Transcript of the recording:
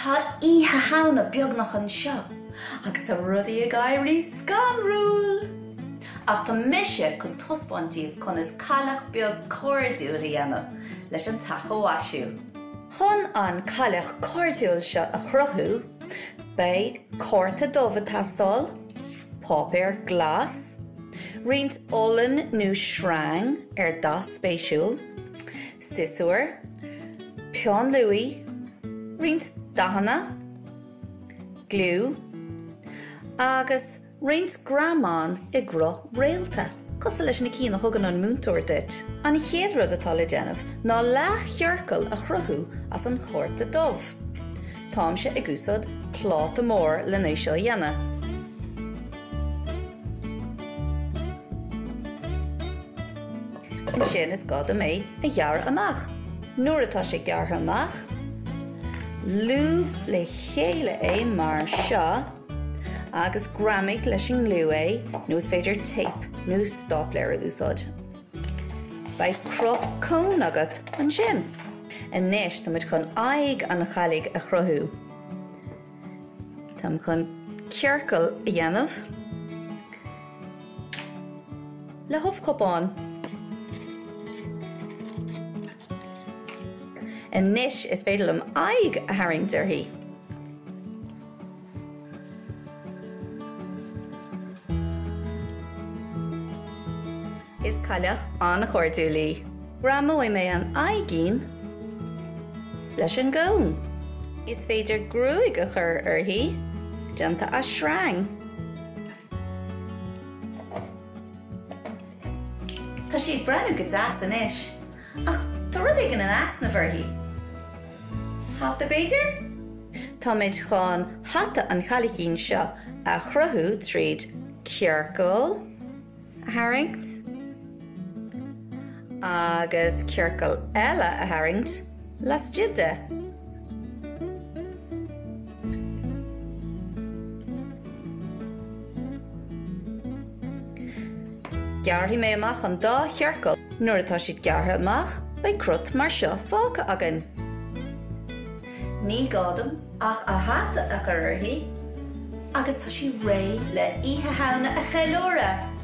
Tá Oíche Shamhna beagnach anseo agus tá rudaí ag éirí scanrúil! Ach tá mise chun taispeáint daoibh conas cailleach beag cairdiúil a dhéanamh leis an teach a mhaisiú. Chun an cailleach cairdiúil seo a chruthú, beidh cárta dubh ag teastáil, páipéar glas, roinnt olann nó sreang ar dath spéisiúil, siosúr, peann luaidhe, roinnt dathanna, gliú agus roinnt greamán i gcruth réalta, cosúil leis na cinn a thugann an múinteoir duit. An chéad rud atá le déanamh ná leathchiorcal a chruthú as an chárta dubh. Táimse ag úsáid pláta mór len é seo a dhéanamh. Ansin is gá dom é a ghearradh amach. Nuair atá sé gearrtha amach, lúb le chéile é mar seo agus greamaigh leis an ngliú é nó is féidir téip nó stáipléir a úsáid. Beidh cruth cóin agat ansin. Anois táimid chun aghaidh an chailligh a chruthú. Táim chun ciorcal a dhéanamh le hubhchupán. Anois is féidir liom aghaidh a tharraingt uirthi. Is cailleach an-chairdiúil í. Greamóidh mé an aghaidhín leis an gcón. Is féidir gruaig a chur uirthi, déanta as sreang. Tá sí ag breathnú go deas anois, ach tá rud éigin in easnamh uirthi. Hata, b'fhéidir? Táimid chun hata an chaillichín seo a chruthú tríd ciorcal a tharraingt agus ciorcal eile a tharraingt laistigh de. Gearrfaidh mé amach an dá chiorcal. Nuair atá siad gearrtha amach, beidh crut mar seo fágtha againn. Ní gá dom ach a hata a chur uirthi agus tá sí réidh le Oíche Shamhna a cheiliúradh!